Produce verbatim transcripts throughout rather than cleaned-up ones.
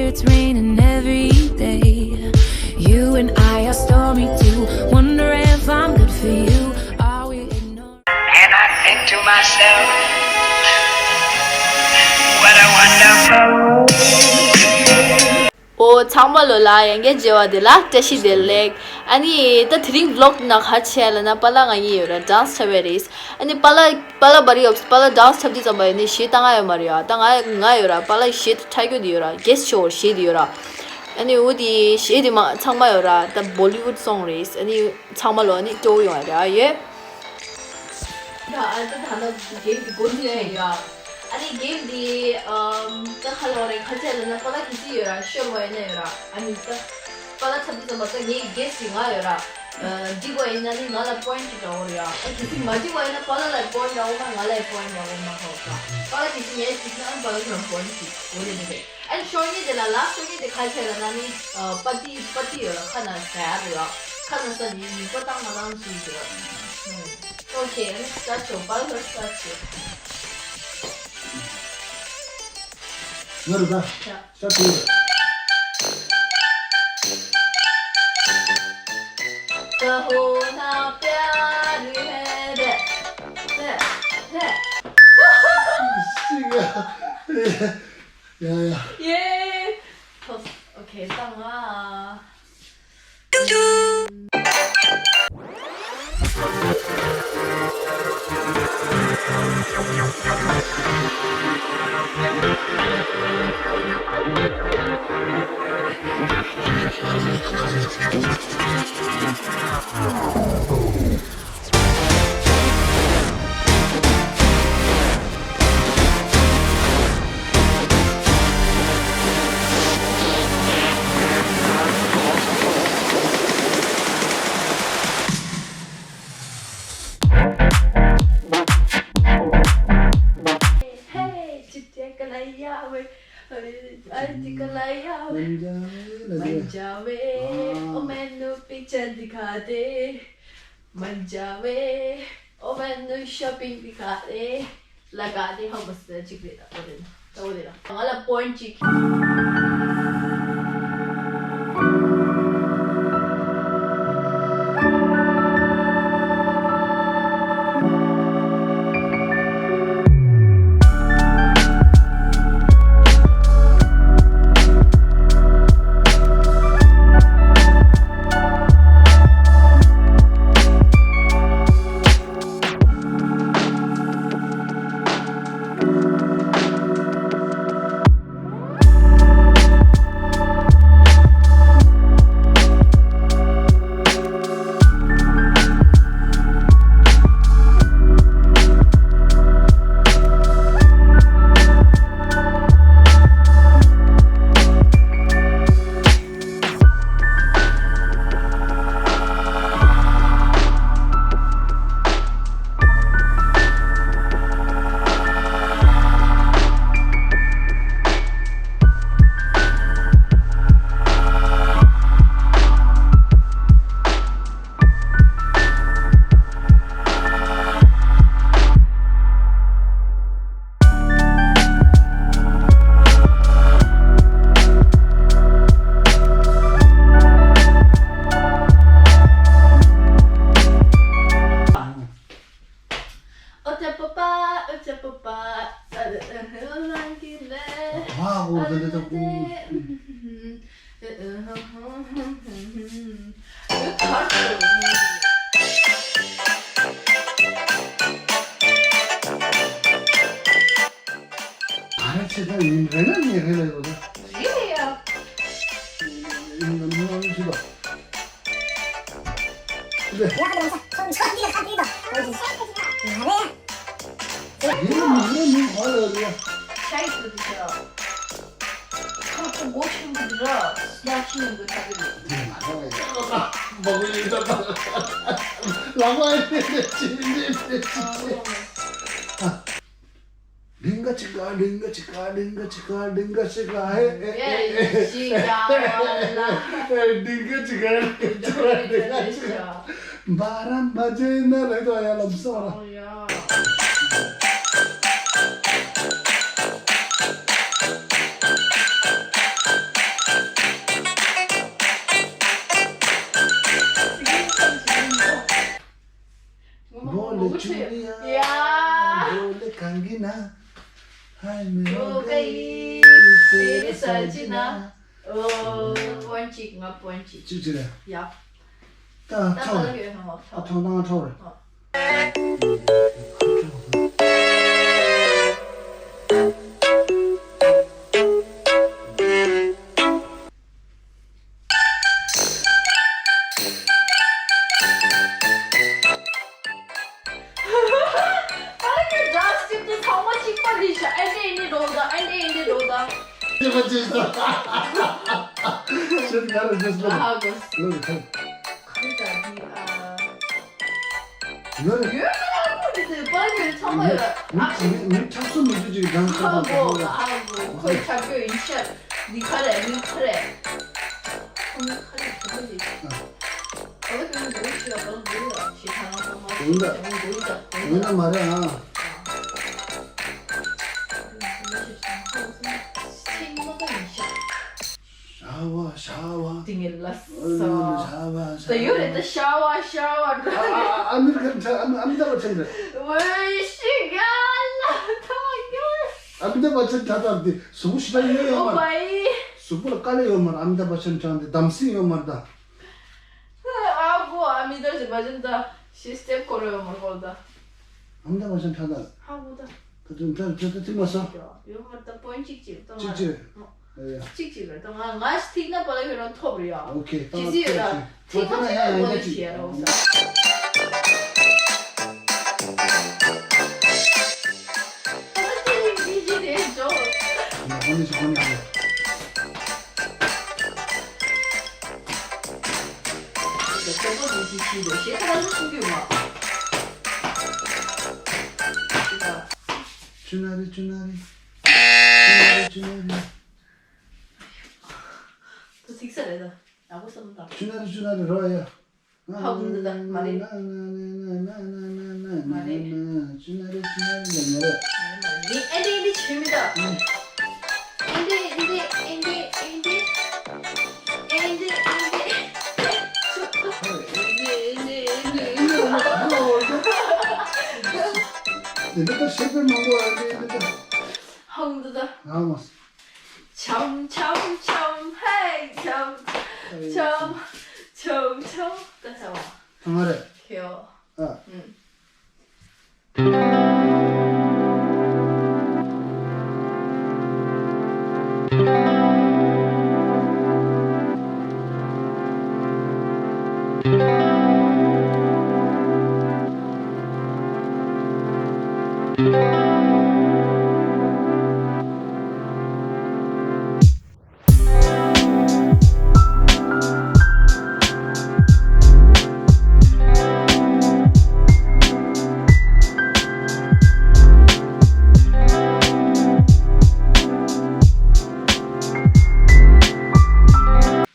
It's raining every day. You and I are stormy too. Wonder if I'm good for you. Are we ignoring? And I think to myself, what a wonderful. ཨོ་ཚང་མ་ལོ་ལ་ཡང་བསྐྱར་མཇལ་བ་དེ་ལ་བཀྲ་ཤིས་བདེ་ལེགས། ཨ་ནི་ད་དེ་རིང་བི་ལོག་ནང་ག་རེ་བྱས་ལབ་ན་པཱ་ལགས་ང་གཉིས་ཡོད་ར་ཌན་སི་འཁྲབ་ཡས་རེད། ཨ་ནི་པཱ་ལགས་པཱ་ལགས་བར་ཡོད་པཱ་ལགས་ཌན་སི་འཁྲབ་དུས་ཙམ་པ་ཡོད་ནི་གཞས་བཏང་ང་ཡོད་མ་རེད་ཡ། ད་ང་ང་ཡོད་ར་པཱ་ལགས་གཞས་འཁྲབ་རྒྱུ་དེ་ཡོད་ར་གེ་སི་ཤོ་གཞས་དེ་ཡོད་ར། ཨ་ནི་འོ་དེ་གཞས་དེ་མ་ཚང་མ་ཡོད་ར་ད་བོ་ལི་ཝུཌ་སོང་རེད། ཨ་ནི་ཚང་མ་ལོ་ཨ་ནི་སྤྲོ་བོ་ཡོང་ཡ་རེད་ཨ་ཡོད། ད་ཨ་ད་ད་ད་གེམ་དེ་འགོ་འཛུགས་ཡ་ཡོད་ཨ། ཨ་ནི་གེམ་དེ་ཨམ་ད་ཁ་ལོ་རེ་ཁ་ཆད་ལ་ན་པཱ་ལགས་གེ་སི་ཡོད་ར་ཤོར་བ་ཡིན་ན་ཡོད་ར། ཨ་ནི་ད་པཱ་ལགས་འཁྲབ་དུས་ཙམ་པ་ད་ངའི་གེ་སི་ང་ཡོད་ར། འགྲིག་པ་ཡིན་ན་ནི་ང་ལ་པོ་ཡིན་ཊི་གཅིག་འདྲ་བོ་རེད་ཡ། ཨ་གེ་སི་མ་འགྲིག་པ་ཡིན་ན་པཱ་ལགས་ལ་པོ་ཡིན་ཊི་འདྲ་བོ་མ་ང་ལ་པོ་ཡིན་ཊི་འདྲ་བོ་མ་ཧོ་ད་པཱ་ལགས་གེ་སི་ངས་འགྲིག་ན་པཱ་ལགས་ཁྱོད་རང་པོ་ཡིན་ཊི་གཅིག་འོ་རེད་འདུག་རེད། ཨ་ནི་ཤོ་ཉིད་དེ་ལ་ལ་ཤོ་ཉིད་དེ་ཁ་ཆད་ལ་ན་ནི་པ་ཏི་པ་ཏི་ཡོད་ལ་ཁ་ན་ཟ་ཡ་རེད་ཡ། ཁ་ན་ཟ་ནི་ཡིན་པ་བཏང་མ་བཏང་ཞིག་རེད། ཨོ་ཁེ། ཨ་ནི་ས་ཆོག་པ་ལ་ས་ཆོག་ང་རུ་ད་ཤ་ཤ་ཐུ་ཀ་ཧོ་ན་པྱ་རི་ཧེ་རེ་རེ་རེ། ཤི་ཡ་ཡ་ཡ། ཡེ། ཐོབ། ཨོ་ཁེ། བཏང་ང་། Hey, chitya kalayaway, ay, ay, di kalayaway. Manjaway, manjaway. Oh, menu picture dikhade. Manjaway, oh, menu shopping dikhade. Lagade, how was the chikre? That was it. That was it. Wala point chik. ཨོ་ཅ་པ་པ། ཨོ་ཅ་པ་པ། ཨ་ལ་ཨ་ཧ་ལ་གི་ལེ། ཨ་ཧ་ཨོ་ད་ད་ད་ཧུ། ཨ་ར་ཆེ་ད་ཡིན་རེ་ན་ཉེ་རེ་ལ་ཡོད་ད། རེད་ཡ། ཡིན་ན་མི་ཨ་ནི་ཆེ་ད། ཡིན་ན་མི་ཨ་ནི་ཧ་ལ་ཡོད་ཡ། ཆའི་ཏུ་དུ་ཤ། ཁོ་ཁོ་མགོ་ཆེན་པོ་འདི་ར་ཡ་ཤི་ཡོང་གི་ཐག་གི་རེད། མ་གོ་ཡིན་ད་པ། ལ་མ་ཡིན་ཆེ་ཡིན་ཆེ། ལིང་ག་ཅི་ག་ལིང་ག་ཅི་ག་ལིང་ག་ཅི་ག་ལིང་ག་ཅི་ག་ཧེ་ཨེ་ཨེ་ཨེ་ཤི་ཡ་ལ། ལིང་ག་ཅི་ག་ལིང་ག་ཅི་ག་ལིང་ག་ཅི་ག་བ་ར་མ་ཇེ་ན་རེ་དོ་ཡ་ལམ་སོ་ར། ཨོ་ཡ། ཧའི་མེ་ཡོ་ག་ཡི་སེ་རེ་ས་ཅི་ན། ཨོ། པོན་གཅིག་ང་པོན་གཅིག་གཅིག་གཅིག་རེད། ཡ། ད་ད་ཐོག་ད་རེད། ཡོད་ཧང་ད་ཐོག་ཐོག་ད་ང་ཐོག་རེད། ཨོ། ཨ་ལ་ཀྱི་ཇ་སི་ཊི་ཚང་མ་གཅིག་པ་རེད་ཤག་ཨེ་འདྲེ་ཨེ་འདྲེ་འགྲོ་ད་ཨེ་འདྲེ་ཨེ་འདྲེ་འགྲོ་ད། ཤེས་པ་ཅི་ཟེར། ཤེས་ང་རང་ཇ་སི་ཊི་ལ་ཧ་གོ། ལོ་ཡི་ཐབས། ག་རེ་ད་འདི་ཨ། ཡོད་རེད། ཡོད་ཨ་ཁུ་འདི་དེ་པར་ཡོད་ཚང་མ་ཡོད། ཨ་ཁུ་མི་ཁྲག་སུ་མི་ཚུ་ཅིག་གདངས་ཁ་ཧ་གོ་ཧ་གོ་ཁོས་ཁྲག་གོས་ཡིན་ཤག་འདི་ག་རེ་མི་ག་རེ། ཁོ་མི་ག་རེ་ག་རེ་རེད། ཨ། ཨ་ལ་ཀུན་འགྲོ་ཤི་ལ་པ་ལ་འགྲོ་ཡ་ཤི་ཐ་ན་ཚང་མ་འགྲོ་ཡ་འགྲོ་ཡ་འགྲོ་ཡ། མ་རེད་ཨ། ཤ་བ་ཤ་བ། དེ་ངས་ལ་ས། ད་ཡོད་རེད་ད་ཤ་བ་ཤ་བ་འདྲ། ཨ་མི་རི་ཀར་འདྲ། ཨ་མི་ཨ་མི་ཏཱབ་བཅན་འདྲ། ཝེ་ཤི་ག་ལ་ཐ་ཡོད། ཨ་མི་ཏཱབ་བཅན་འདྲ་ད་འདི་གཟུགས་པོ་ཞིག་ཡོད་ཡོད་མ་རེད། གཟུགས་པོ་ལ་དཀའ་ལས་ཡོད་མ་རེད། ཨ་མི་ཏཱབ་བཅན་འདྲ་འདི་གདམ་གསེས་ཡོད་མ་རེད་ད། ཨ་གོ་ཨ་མི་ཏཱབ་བཅན་འདྲ་ཤི་སྟེབ་ཁོ་ར་ཡོད་མ་རེད་གོ་ད། ཨ་མི་ཏཱབ་བཅན་འདྲ་ད། ཧ་གོ་ད། ད་དུང་ད་ད་ད་ཐིག་མ་སོང་། ཡོད་མ་ད་པོན་གཅིག་གཅིག་ད་ང་གཅིག་གཅིག་ཨ་ཡ། གཅིག་གཅིག་རེད་ད་ང་ང་ཞིག་ཐིག་ན་པ་ལ་ཡོད་རང་ཐོབ་རེད་ཡ། ཨོ་ཁེ་ད་ཅི་ང་ཟིག་ཡོད་ད་ཐོབ་ཐིག་ན་ཅི་ན་ཡང་ཡང་ཡོད་ད་ཅི་ཡ་རོགས་ས། ད་ཐིག་ཡིན་ཅི་ཅི་རེད་འཇོག་ཧོ་ནི་ཅི་ཧོ་ནི་ཅི། ཆུ་ན་རེ་ཆུ་ན་རེ། ཆུ་ན་རེ་ཆུ་ན་རེ། ད་ཚིག་ས་རེད་ད། ཡག་པོ་བསམ་ད། ཆུ་ན་རེ་ཆུ་ན་རེ་རོ་ཡ། ཧ་གོ་འདི་ད་མ་རེད། མ་རེད། ཆུ་ན་རེ་ཆུ་ན་རེ་ལ་ཉོ་རེད། མ་རེད་མ་རེད། ངས་ཨེ་འདྲེ་ཨེ་འདྲེ་བྱེད་མི་ད། ཨེ་འདྲེ་ཨེ་འདྲེ་ཨེ་འདྲེ་ཨེ་འདྲེ། ཨེ་འདྲེ་ཨེ་འདྲེ། ཨེ་འདྲེ་ཨེ་འདྲེ་ཨེ་འདྲེ་ཨེ་འདྲེ། འདི་འདྲ་ཤེས་པའི་མང་པོ་ཨེ་འདྲེ་ཨེ་འདྲེ་ད། ཧ་གོ་འདི་ད། ཨ་མ། ཆམ་ཆམ་ཆམ་ཧེ་ཆམ་ཆམ་ཆམ་ཆམ། ད་ས་བ། ཐང་རེད། ཁྱེའོ། ཨ། ཨུམ།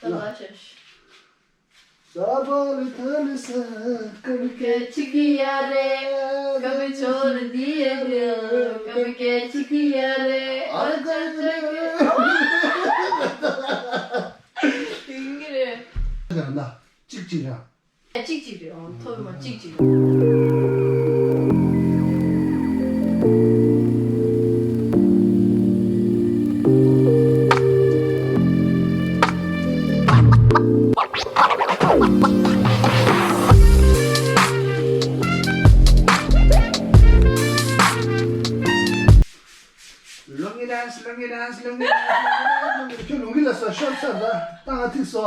ད་ལ་ཤ་ཤ། ས་བ་ལི་ཐ་ལི་ས། ཀ་མི་ཀ་ཅི་ཀི་ཡ་རེ། ཀ་མི་ཆོ་རི་དི་ཡ་རེ། ཀ་མི་ཀ་ཅི་ཀི་ཡ་རེ། ཨ་ཅ་ཅ་ཀི། ཡིན་གི་རེད། ད་ན་གཅིག་གཅིག་ར། གཅིག་གཅིག་རེད། ཨོ་ཐོབ་མ་གཅིག་གཅིག་རེད། ལོང་གི་ཌན་སི། ལོང་གི་ཌན་སི། ལོང་གི་ཌན་སི། ལོང་གི་ཌན་སི། ཁྱོད་ལོང་གི་ལ་ས་ཤོར་ཚར་ད། ད་ང་ཐིག་སོ།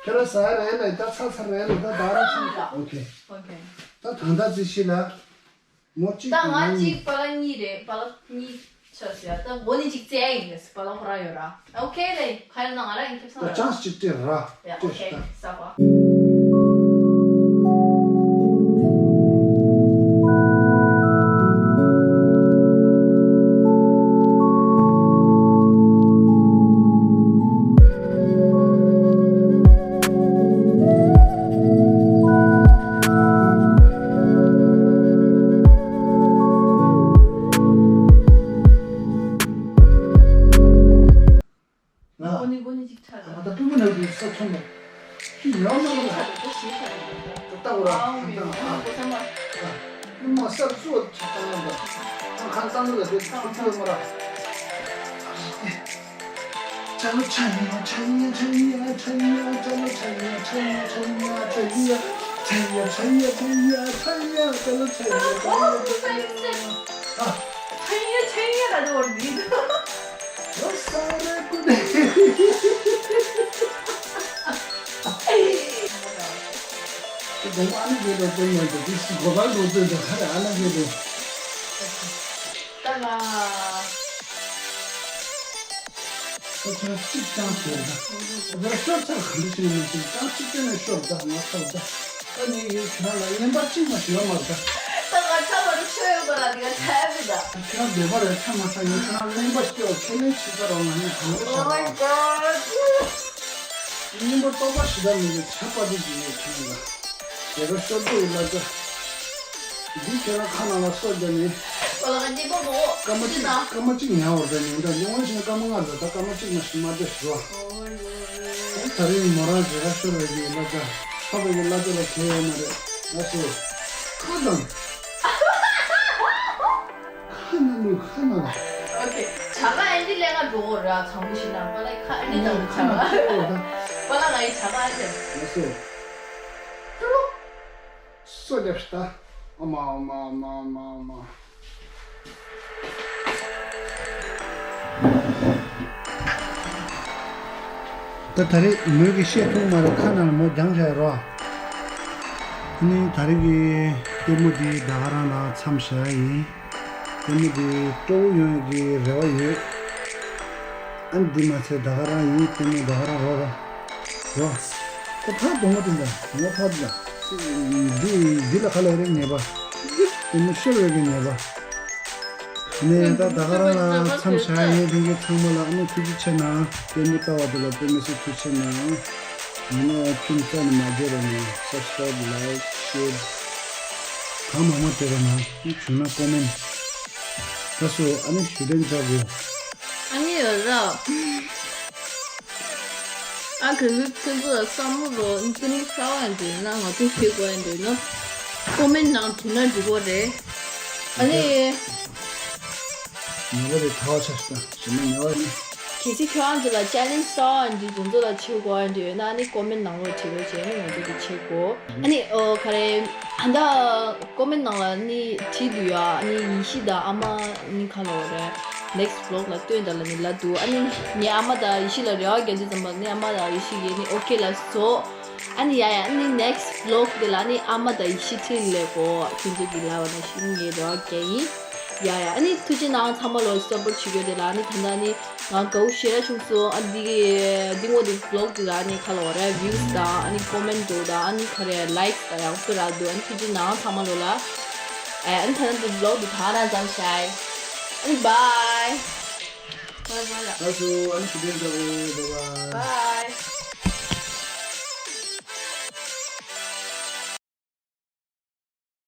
ཁྱོད་ལ་ས་ཡ་རེད་ལ་ད་ཚ་ཚ་རེད་ལ་ད་ད་ར་ཚ། ཨོ་ཁེ། ཨོ་ཁེ། ད་ད་ད་ཙི་ཤི་ལ། མོ་གཅིག་ད་ང་གཅིག་པ་ལ་གཉིས་རེད། པ་ལ་གཉིས་ཆ་ཟེར་ད་འོ་ནི་གཅིག་བཙལ་ཡིན་ཟེར། པ་ལ་ཁོ་རང་ཡོད་ར། ཨོ་ཁེ་རེད། ཁ་ཡོད་ན་ང་རང་ཡིན་ཁེབས་སང་ད་ར། ཅང་གཅིག་སྤྲད་ར། ཡ་ཨོ་ཁེ་ས་པ། ང་། གོ་ནི་གོ་ནི་ཅིག་ཆགས་ད། ད་པུས་མོ་ནང་གི་ས་ཚོམ་པ། ཅི་ཡང་མ་ལ། ཞེས་ཆགས་ད་ཞེས་ཆགས་ད། ད་ལྟ་བུ་ར། ཨའོ་མི་ད་ཨ། གོ་ས་མ། ད་པུས་མོ་ས་རུ་སུ་བ་ཆགས་ད་ཡང་ད། ད་ཁ་ཙང་ལ་དེ་ཚོམ་ཚོམ་མ་ར། དགོངས་པ་ཨ་ན་གི་རོ་ཀོན་མ་འདུག་དེ་སུ་གོ་བ་ལོ་ཙེ་འདུག་ཧ་ར་ཨ་ན་གི་རོ། ད་ལ། ཁོ་ཚོ་གཅིག་ཀྱང་ཟེར་ད། ཁོ་ཚོ་ཤོར་ཚར་ག་འདྲ་ཞིག་མི་ཤེས་ཀྱང་གཅིག་ཀྱང་ནས་ཤོར་ད་ང་ཚོ་ད། ད་ནི་ཡིན་ཁྱོད་རང་ལ་རྔན་པ་གཅིག་མ་ཞིག་ཡོད་མ་རེད་ད། ད་ང་ཚ་བ་རུ་ཤོར་ཡོད་པ་ལ་དེ་ག་ཚ་ཡོད་མི་ད། ཁྱོད་རང་བདེ་བ་རེད་ཆ་མ་ཚ་ཡིན་ཁྱོད་རང་རྔན་པ་སྐྱེ་བ་ཁས་ལེན་བྱེད་ཚར་བ་ང་ནི་གང་འདྲ་བྱ་བ། རྔན་པ་ལྟོགས་པ་ཞིག་ད་མི་འདུག་ཆ་པ་དེ་ཅིག་ཡོད་ཁྱོད་ལ། དེ་ག་ཤོར་དུ་ཡོད་ལ་ད། འདི་ཁྱེད་རང་ཁ་ནང་ལ་སོ་བརྒྱབ་ནས། ཨོ་ལ་ག་གཉིས་པོ་མོ། སྐར་མ་གཅིག་སྐར་མ་གཅིག་ཉལ་བར་བསྡད་ནས་འདྲ་ཉལ་བ་ཞིག་སྐར་མ་ལྔ་རེད་ད་སྐར་མ་གཅིག་མ་ཞིག་མ་བསྡད་ཞུ་བ། ད་རིང་མོ་རང་རྒྱལ་ཁ་ཤོར་བའི་གི་གླ་ཆ་ཁ་བའི་གི་གླ་ཆ་ལ་ཁེལ་ཡོད་མ་རེད་ང་སུ། ཁ་དང་། ཁ་ན་ནུ་ཁ་ན་ལ། ཨོ་ཁེ། བྱ་དགའ་ཨེ་འདི་ལས་ཀ་འགྲོ་གོ་ར་ཚང་མ་ཞིག་ན་པ་ལ་ཁ་ཨེ་འདི་དང་བྱ་དགའ་ཨེ་འདི། པ་ལ་ང་ཡི་བྱ་དགའ་ཨེ་འདི། ང་སུ། སོ་རྒྱབ་ཤི་ད། ཨ་མ་ཨ་མ་ཨ་མ་ཨ་མ་ཨ་མ། ད་ད་རེས་མོས་ཀྱི་བཤད་ཐུབ་མ་རེད་ཁ་ནང་མོ་རྒྱང་བཞག་རོགས། ཨ་ནི་ད་རེས་ཀྱི་ལྟད་མོ་འདི་ད་ག་རང་ལ་མཚམས་བཞག་ཡིན། ལྟད་མོ་འདི་སྤྲོ་བོ་ཡོང་ཡག་གི་རེ་བ་ཡོད། ཨ་ནི་འདི་མ་ཚད་ད་ག་རང་ཡིན་ལྟད་མོ་ད་ག་རང་རོགས་རོགས། རོ། ད་ཕར་གདོང་པ་དེ་འདྲ་གདོང་པ་ཕར་འདྲ། འདི་འདི་ལ་ཁ་ལ་རེ་ཉེས་པ། དེ་ནི་ཤོར་བའི་གི་ཉེས་པ། ནས་ད་ད་ག་རང་ལ་མཚམས་བཞག་ཡིན་ལྷན་རྒྱས་ཚང་མ་ལ་ཨ་ནི་ཐུགས་རྗེ་ཆེ་གནང་ལྟད་མོ་ལྟ་བ་དེ་ལ་དཔེ་མི་སྲིད་ཐུགས་རྗེ་ཆེ་གནང་། ཡིན་ན་ཁྱོད་རྩ་ནས་མ་བརྗེད་རོགས་གནང་སབ་སི་ཀ་རེབ་ལའིཀ་ཤེར་གང་མང་མང་སྤྲད་རོགས་གནང་ཨ་བྱུང་ན་ཀོ་མེན་ད་སོ་ཨ་ནི་ཞུ་དོན་བྱ་དགོས། ཨ་ནི་ཡོད་ར། ཨ་ག་ནི་ཁྱོད་ཚོ་ལ་བསམ་བློ་རོ་འཛིན་གསར་བ་འདྲི་ན་ང་ཚོ་ཤེས་དགོས་འདྲི་ན་ཀོ་མེན་ནང་བྲིས་ན་འགྲིག་གོ་རེད། ཨ་ནི། ཉོ་གོ་རེད་ཐ་བ་ཆ་ཤི་ད་ཞི་མ་ཉོ་བ་ཡིན། གལ་སྲིད་ཁྱོད་རང་ཚོ་ལ་ཅེ་ལེན་ཇི་གསར་བ་འདྲི་དེ་ཚོ་ལ་བྱེད་དགོས་འདྲི་ཡོད་ན་ཨ་ནི་ཀོ་མེན་ནང་ལོགས་བྲིས་རོགས་བྱས་ཨ་ནི་ང་ཚོ་གི་བྱེད་དགོས། ཨ་ནི་ཨོ་ག་རེ་ད་ལྟ་ཀོ་མེན་ནང་ལ་ནི་བྲིས་འདུག་ཡ། ཨ་ནི་ཡེ་ཤེས་དང་ཨ་མ་ནི་ག་ལབ་དགོས་རེད། ནེག་སི་ཊི་བི་ལོག་ལ་སྟོན་ད་ལ་ནི་ལབ་འདུག་ཨ་ནི་ངའི་ཨ་མ་དང་ཡེ་ཤེས་ལ་རེ་བ་རྒྱག་དུས་ཙམ་པ་ནི་ཨ་མ་དང་ཡེ་ཤེས་ཀྱིས་ནི་ཨོ་ཁེ་ལབ་སོང་། ཨ་ནི་ཡ་ཡ་ཨ་ནི་ནེག་སི་ཊི་བི་ལོག་དེ་ལ་ནི་ཨ་མ་དང་ཡེ་ཤེས་ཁྲིད་ལས་གོ་ཁྱོད་ཚོ་གི་ལབ་པ་ནང་བཞིན་ངའི་རེ་བ་རྒྱག་ཡིན། ཡ་ཡ་ཨ་ནི་ཐུགས་རྗེ་གནང་ཚང་མ་ལོ་སབ་པོར་བྱེད་རྒྱུ་དེ་ལ་ཨ་ནི་ད་ལྟ་ནི། ང་དགའ་བོ་ཞེ་དྲག་བྱུང་སོང་། ཨ་འདི་གི་འདི་ངོ་འདི་བི་ལོག་འདི་ལ་ཨ་ནི་ཁ་ལོ་རེ་བིའུ་སི་དང་ཨ་ནི་ཀོ་མེན་ཊི་འགྲོ་དང་ཨ་ནི་ཁ་རེ་ལའིཀ་སི་དང་ཡག་པོ་རག་འདུག་ཨ་ནི་ཐུགས་རྗེ་གནང་ཚང་མ་ལོ་ལ། ཨ་ནི་ད་ནི་འདི་བི་ལོག་འདི་ད་རང་མཚམས་བཞག་ཨ་ནི་བྷའི། བྷའི་བྷའི་ལ། ད་སུ་ཨ་ནི་ཞུ་དོན་འདྲ་བོ་བྷའི་བྷའི། བྷའི།